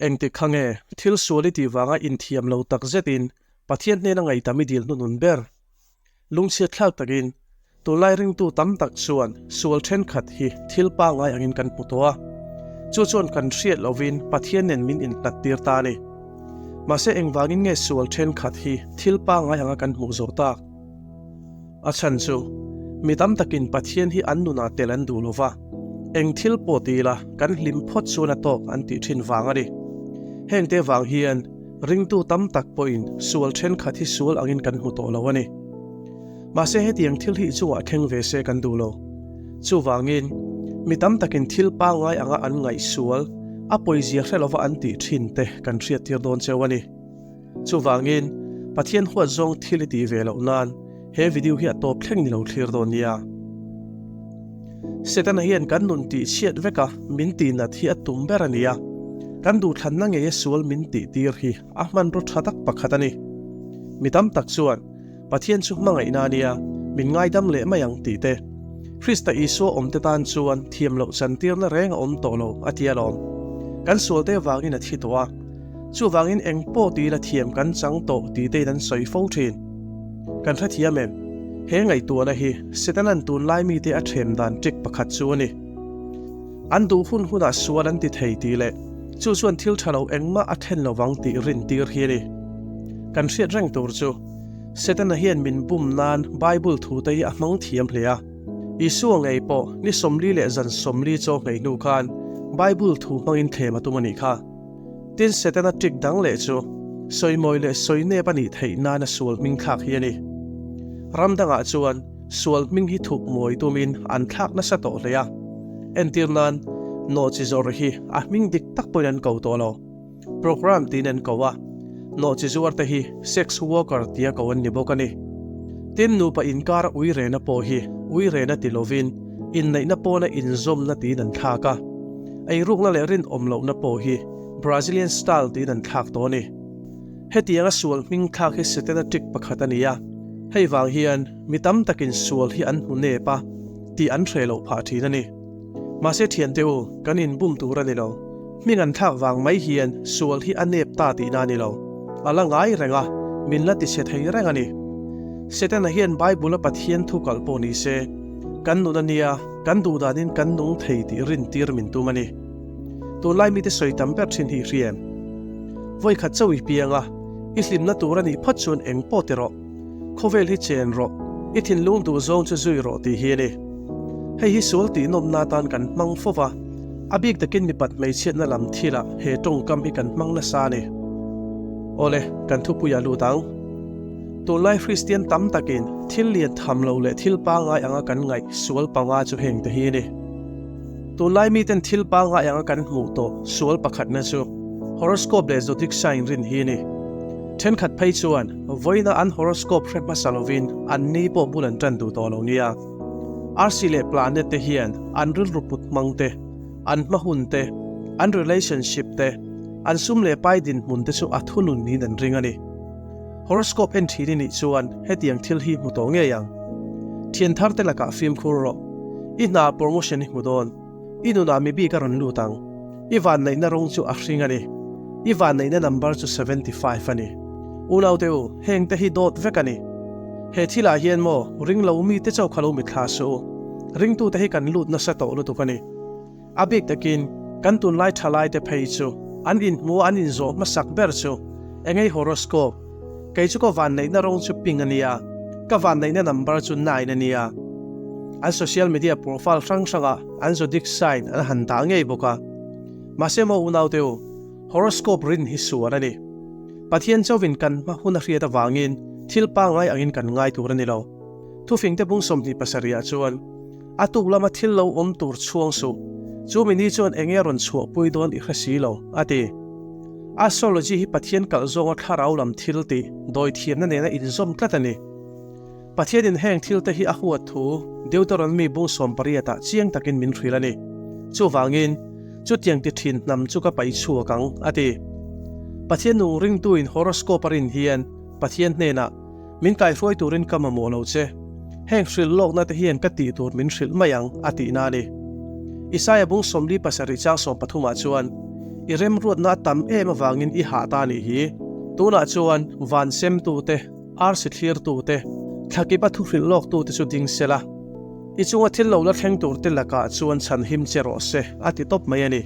Engtik kha nge thil sual i tih vanga inthiam lo tak zetin Pathian hnena ngaihdam i dil hnunun ber? Lungchhiat thlak takin tunlai ringtu tam tak chuan sual thenkhat hi thil pangngai angin kan hmu tawh a, chu chuan kan hriat lovin Pathian nen min inhlat tir ta a ni. Mahse engvangin nge sual thenkhat hi thil pangngai anga kan hmuh zawh tak? A chhan chu, mi tam takin Pathian hi an nunah tel an duh lo va, eng thil pawh ti ila kan hlim phawt chuan a tawk an tih thin vang a ni. Hengte vang hian ringtu tam tak pawhin sual thenkhat hi sual angin kan hmu tawh lo a ni. Mahse hetiang thil hi chungah thleng ve se kan duh lo. Chuvangin, mi tam takin thil pangngai anga an ngaih sual, a pawizia hre lova an tih thin te kan hriattir dawn cheu a ni. Chuvangin, Pathian huat zawng thil i tih ve loh nan he video hi a tawp thleng ni lo thlir dawn nia. Setana hian kan nun tih chhiat vek a, min tih nat hi a tum ber a ni a. Kan duhthlanna ngeia sual min tih tir hi a hmanraw tha tak pakhat a ni. Mi tam tak chuan Pathian chu hmangaihna a nia, min ngaidam leh mai ang tih te. Krista Isua awmte tan chuan thiam loh chantirna reng a awm tawh lo a ti alawm. Kan sualte vangin a thi tawh a. Chuvangin eng pawh ti ila thiam kan chang tawh tih tein an sawi fo thin. Kan hrethiam em? He ngaihtuahna hi Setana'n tunlai mite a ṭhem dan ṭik pakhat chu a ni. An duh hun hunah sual an ti thei tih leh chu chuan thil ṭha lo engmah a then lovang tih rintir hi a ni. Kan hriat reng tur chu Setana hian min bum nan Bible thute hi a hmang thiam hle a. Isua ngei pawh ni 40 leh zan 40 chaw nghei hnu khan Bible thu hmangin thlem a tum a nih kha. Tin, Setana ṭik dang leh chu sawimawi leh sawinep a nih theih nana sual hming thlak hi a ni. Ram dangah chuan sual hming hi thup mawi tumin an thlak nasa tawh hle a. Entir nan, nawhchi zawrh hi a hming dik tak pawhin an ko tawh lo. Program tiin an ko a, nawhchi zuarte hi sex worker tia ko an ni bawk a ni. Tin, nupa inkara uirena pawh hi uirena ti lovin inneihna pawna inzawmna tiin an thlak a. Eirukna leh rinawm lohna pawh hi Brazilian style tiin an thlak tawh a ni. Hetianga sual hming thlak hi Setana trick pakhat a ni a, hei vang hian mi tam takin sual hi an hmu nep a, tih an hreh loh phah thin a ni. Mahse thiante u, kan inbum tur a ni lo. Hming an thlak vang mai hian sual hi a nep ta tihna a ni lo. A la ngai reng a, min la tichhe thei reng a ni. Setana hian Bible-a Pathian thu kalh pawh ni se, kan nun a nia, Kan duh danin kan nung thei tih rintir min tum a ni. Tunlai mite sawi tam ber thin hi i hria em? Vawi khat chauh i piang a, i hlimna tur a nih phawt chuan eng pawh ti rawh. Khawvel hi chen rawh, i thinlung duh zawng chu zui rawh tih hi a ni. Hei hi sual tihnawmna atan kan hmang fo va, a bik takin mipat hmeichhiatna lam thilah he tawngkam hi kan hmang nasa a ni. Awle, kan thupuiah lut ang. Tunlai Kristian tam takin thil lian tham lo leh thil pangngai anga kan ngaih sual panga chu heng te hi a ni. Tunlai miten thil pangngai anga kan hmuh tawh sual pakhatna chu horoscope leh zodiac sign rin hi a ni. Thenkhat phei chuan vawiina an horoscope hre hmasa lovin an ni pawh bul an tan duh tawh lo nia. Arsi leh planet te hian an rilru put hmang te, an hma hun te, an relationship te, an sum leh pai dinhmun te chu a thunun niin an ring a ni. Horoscope en thin i nih chuan hetiang thil hi hmu tawh ngei ang. Thian thar te lakah fimkhur rawh. I hna promotion i hmu dawn. I nunah mi bik a rawn lut ang. I vanneihna rawng chu a hring a ni. I vanneihna number chu 75 a ni. Unaute u, heng te hi dawt vek a ni. He thilah hian maw ring lo mite chauh kha lo mitthla suh u. Ringtute hi kan lut nasa tawh lutuk a ni. A bik takin kan tunlai thalaite phei chu an inhmu a an inzawh hmasak ber chu engei horoscope, kei chu ka vanneihna rawng chu pink a nia, ka vanneihna number chu nine a nia. An social media profile hrang hrangah an zodiac sign an han dah ngei bawk a. Mahse maw unaute u, horoscope rin hi sual a ni. Pathian chauvin kan hma hun a hriat avangin thil pangngai angin kan ngai tur a ni lo. Thufingte bung 27 ah chuan, A tuk lama thil lo awm tur chhuang suh. Chu mi ni chuan enge a rawn chhuahpui dawn i hre si lo, a ti. Astrology hi Pathian kalh zawnga thlarau lam thil tih dawithiamna nena inzawm tlat a ni. Pathianin heng thilte hi a huat thu Deuteronomy bung 18 ah chiang takin min hrilh a ni. Chuvangin, chutiang ti thin hnam chu ka paih chhuak ang, a ti. Pathian nung ringtuin horoscope a rin hian Pathian hnenah, Min kaihruai turin ka mamawh lo che. Heng hrilh lawkna te hian ka tih tur min hrilh mai ang, a tihna a ni. Isaia bung 47 chang 13 ah chuan, I remruatna a tam em avangin i hah ta nih hi. Tunah chuan van semtute, arsi thlirtute, thlakipa thuhrilh lawktute chu ding se la, i chunga thil lo la thleng turte lakah chuan chhanhim che rawh se, a ti tawp mai a ni.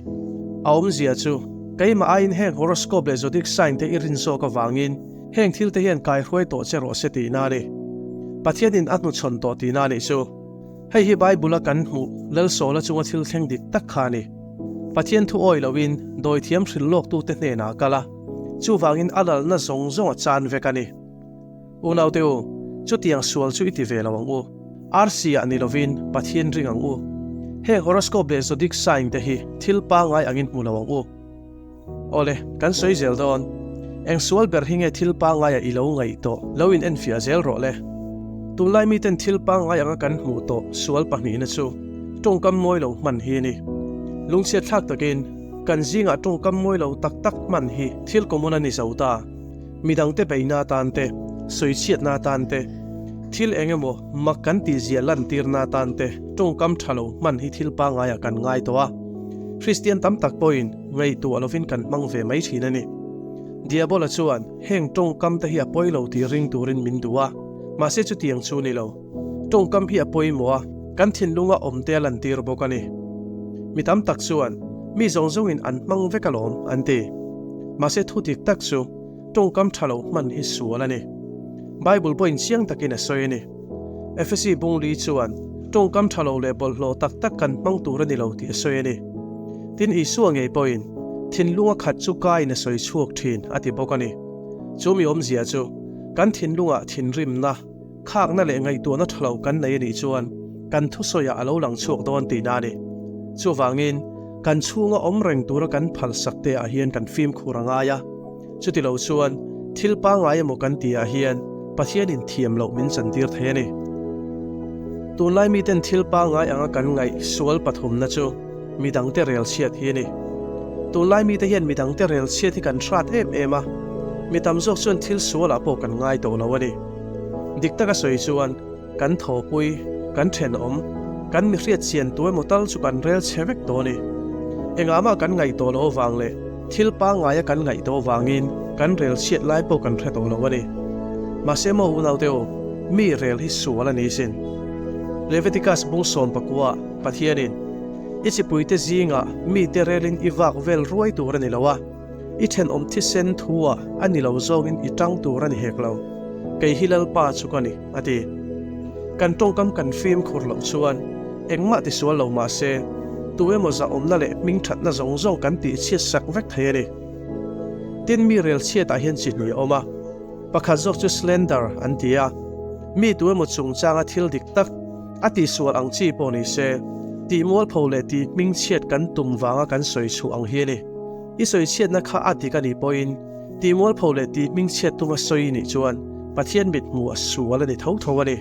A awmzia chu, keimah aiin heng horoscope leh zodiac sign te i rin zawk avangin heng thilte hian kaihruai tawh che rawh se tihna a ni. Pathianin a hnuchhawn tawh tihna a nih chu. Hei hi Bible-a kan hmuh Lalsawla chunga thil thleng dik tak kha a ni. Pathian thu awi loin dawithiam hrilh lawktute hnenah a kal a, chuvangin a lalna zawng zawng a chan vek a ni. Unaute u, chutiang sual chu i ti ve lo ang u. Arsi-ah ni lovin Pathian ring ang u. Heng horoscope leh zodiac sign te hi thil pangngai angin hmu lo ang u. Awle, kan sawi zel dawn. Eng sual ber hi nge thil pangngaia i lo ngaih tawh? Lo in enfiah zel rawh le. Tunlai miten thil pangngai anga kan hmuh tawh sual pahnihna chu tawngkam mawi lo hman hi a ni. Lungchhiat thlak takin kan zingah tawngkam mawi lo tak tak hman hi thil common a ni zo ta. Midangte beihna atan te, sawichhiatna atan te, thil eng emaw mak kan tihzia lantirna atan te tawngkam tha lo hman hi thil pangngaiah kan ngai tawh a. Kristian tam tak pawhin ngaihtuah lovin kan hmang ve mai thin a ni. Diabola chuan heng tawngkam te hi a pawi lo tih ring turin min duh a, mahse chutiang chu ni lo. Tawngkam hi a pawimawh a, kan thinlunga awmte a lantir bawk a ni. Mi tam tak chuan mi zawng zawngin an hmang vek alawm an ti. Mahse thu dik tak chu tawngkam tha lo hman hi sual a ni. Bible pawhin chiang takin a sawi a ni. Efesi bungli chuan tawngkam tha lo leh bawlhhlawh tak tak kan hmang tur a ni lo tih a sawi a ni. Tin, Isua ngei pawhin thinlunga khat chu kaiin a sawi chhuak thin a ti bawk a ni. Chu mi awmzia chu kan thinlungah thinrimna, khakna leh ngaihtuahna tha lo kan nei a nih chuan kan thusawiah a lo lang chhuak dawn tihna a ni. Chuvangin, kan chhunga awm reng tura kan phalsak te ah hian kan fimkhur a ngai a. Chuti lo chuan thil pangngai emaw kan tih ah hian Pathianin thiam loh min chantir thei a ni. Tunlai miten thil pangngai anga kan ngaih sual pathumna chu midangte rel chhiat hi a ni. Tunlai mite hian midangte rel chhiat hi kan hrat em em a, mi tam zawk chuan thil sualah pawh kan ngai tawh lo a ni. Dik taka sawi chuan kan thawpui, kan thenawm, kan mi hriat chian tu emaw tal chu kan rel chhe vek tawh a ni. Engah mah kan ngaih tawh loh avang leh thil pangngaia kan ngaih tawh avangin kan rel chhiat lai pawh kan hre tawh lo a ni. Mahse maw unaute u, mi rel hi sual a ni sin. Leviticus bung 19 Pathianin, I chipuite zingah mite relin i vak vel ruai tur a ni lo a, I thenawm thisen thu-ah a ni lo zawngin i tang tur a ni hek lo. Kei hi Lalpa chu ka ni, a ti. Kan tawngkam kan fimkhur loh chuan engmah tisual lo mah se, tu emaw zahawmna leh hmingthatna zawng zawng kan tihchhiat sak vek thei a ni. Tin, mi rel chhiatah hian chi hnih a awm a. Pakhat zawk chu slander an ti a, mi tu emaw chungchanga thil dik tak a tihsual ang chi pawh ni se, tihmualpho leh tihhmingchhiat kan tum vanga kan sawi chhuah ang hi a ni. I sawi chhiatna kha a dik a nih pawhin tihmualpho leh tihhmingchhiat tuma sawi nih chuan Pathian mithmuh a sual a ni tho tho a ni.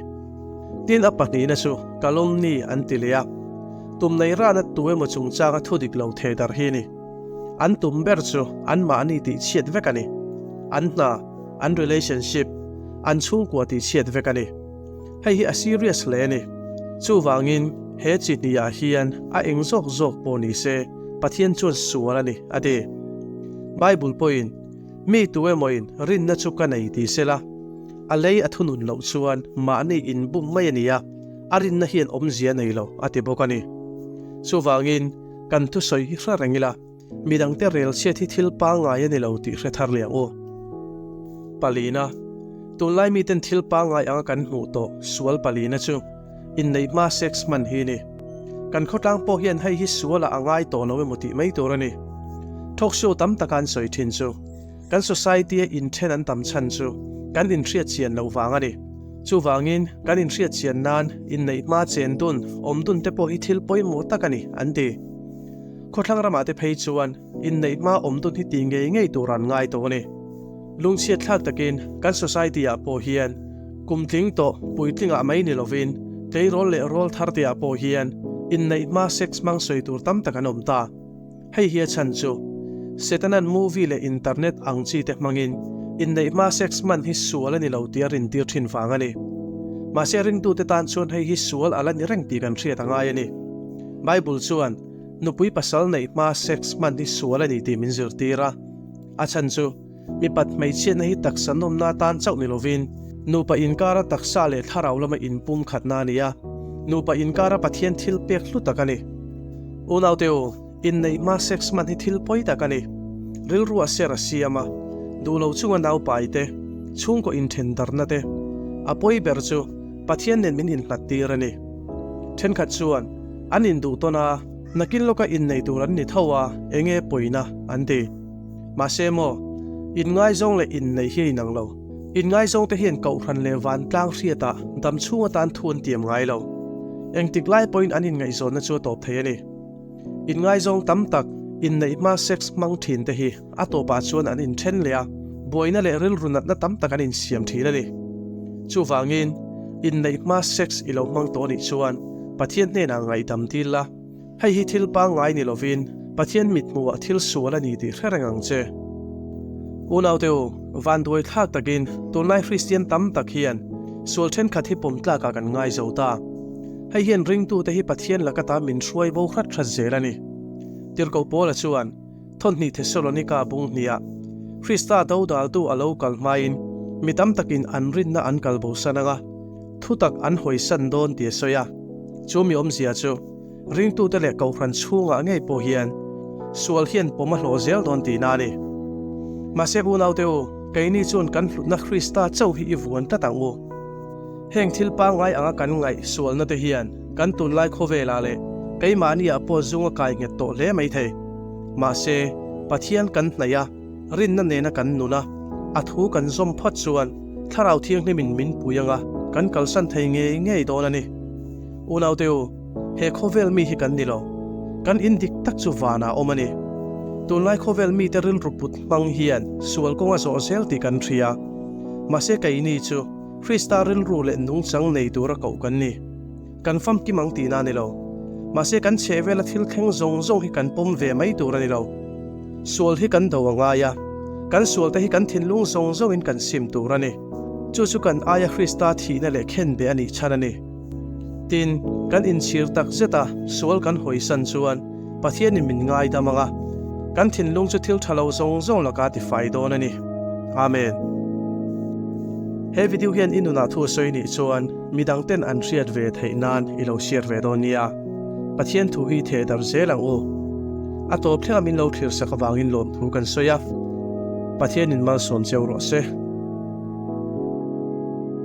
Tin a pahnihna chu calumny an ti leh a, tum nei rana tu emaw chungchanga thu dik lo thei darh hi a ni. An tum ber chu anmahni tihchhiat vek a ni. An hna, an relationship, an chhungkua tihchhiat vek a ni. Hei hi a serious hle a ni. Chuvangin he chi hniah hian a eng zawk zawk pawh ni se Pathian chuan sual a ni, a ti. Bible pawhin, Mi tu emawin rinna chu ka nei ti sela, a lei a thunun loh chuan mahni inbum mai a ni a, a rinna hian awmzia nei lo, a ti bawk a ni. Chuvangin, kan thusawi hi hre reng ila, midangte rel chhiat hi thil pangngai a ni lo tih hre thar liang u. Palina, Tunlai miten thil pangngai anga kan hmuh tawh sual palina chu inneih hma sex hman hi a ni. Kan khawtlang pawh hian hei hi sualah a ngai tawh lo emaw tih mai tur a ni. Talk show tam taka an sawi thin chu kan society-a inthen an tam chhan chu kan inhriat chian loh vang a ni. Chuvangin kan inhriat chian nan inneih hma chen dun, awm dun te pawh hi thil pawimawh tak a ni, an ti. Khawthlang ramah te phei chuan inneih hma awm dun hi ti ngei ngei tur an ngai tawh a ni. Lungchhiat thlak takin kan society-ah pawh hian kum tling tawh puitlingah mai ni lovin tleirawl leh rawl thar teah pawh hian inneih hma sex hmang sawi tur tam tak an awm ta. Hei hi a chhan chu Setanan movie leh internet ang chi te hmangin inneih hma sex hman hi sual a ni lo tih a rintir thin vang a ni. Mahse ringtute tan chuan hei hi sual a la ni reng tih kan hriat a ngai a ni. Bible chuan. nupui pasal neih hmaa sex hman hi sual a ni tih min zirtir a. A chhan chu, mipat hmeichhiatna hi taksa nawmna atan chauh ni lovin, nupa inkara taksa leh thlarau lama inpumkhatna a ni a, nupa inkara Pathian thil pek hlu tak a ni. Unaute u, inneih hmaa sex hman hi thil pawi tak a ni. Rilru a ser a siam a, duh lo chunga naupai te, chhungkaw inthen darna te, a pawi ber chu Pathian nen min inhlat tir a ni. Thenkhat chuan an induh tawn a, nakin lawka innei tur an ni tho a, enge pawina an ti. Mahse maw, inngaizawng leh inneih hi a inang lo. Inngaizawng te hian kohhran leh vantlang hriatah dam chhung atan thu an tiam ngai lo. Engtik lai pawhin an inngaihzawnna chu a tawp thei a ni. Inngaizawng tam tak, inneih hma sex hmang thin te hi a tawpah chuan an inthen leh a, buaina leh rilru natna tam tak an insiam thin a ni. Chuvangin, inneih hma sex i lo hmang tawh anih chuan Pathian hnenah ngaihdam dil la, hei hi thil pangngai ni lovin Pathian mithmuhah thil sual a ni tih hre reng ang che. Unaute u, vanduai thlak takin tunlai Kristian tam tak hian sual thenkhat hi pawm tlakah kan ngai zo ta. Hei hian ringtute hi Pathian laka ta min hruai bo hrat hrat zel a ni. Tirhkoh Paula chuan Thawnhnih Thesalonika bung hniah Krista dodaltu a lo kal hmain mi tam takin an rinna an kal bosan ang a, thutak an hawisan dawn tih a sawi a. Chu mi awmzia chu ringtute leh kohhran chhungah ngei pawh hian sual hian pawm a hlawh zel dawn tihna a ni. Mahse unaute u, keini chuan kan hlutna Krista chauh hi i vuan tlat ang u. Heng thil pangngai anga kan ngaih sualna te hian kan tunlai khawvelah leh keimahniah pawh zung a kai nghet tawh hle mai thei. Mahse, Pathian kan hnaih a, rinna nena kan nun a, a thu kan zawm phawt chuan Thlarau Thianghlimin min pui anga kan kalsan thei ngei ngei dawn a ni. Unaute u, he khawvel mi hi kan ni lo. Kan in dik tak chu vanah awm a ni. Tunlai khawvel mite rilru put hmang hian sual kawng a zawh zel tih kan hria. Mahse keini chu Krista rilru leh nungchang nei tura koh kan ni. Kan famkim ang tihna a ni lo. Mahse kan chhehvela thil thleng zawng zawng hi kan pawm ve mai tur a ni lo. Sual hi kan do a ngai a, kan sualte hi kan thinlung zawng zawngin kan sim tur a ni. Chu chu kan aia Krista thihna leh khenbeh a nih chhan a ni. Tin, kan inchhir tak zet a, sual kan hawisan chuan Pathianin min ngaidam ang a, kan thinlung chu thil tha lo zawng zawng lakah a tifai dawn a ni. Amen. He video hian i nunah thu a sawi nih chuan midang ten an hriat ve theih nan i lo share ve dawn nia. Pathian thu hi theh darh zel ang u. A tawp thlenga min lo thlir sak avangin lawmthu kan sawi a. Pathianin malsawm cheu rawh se.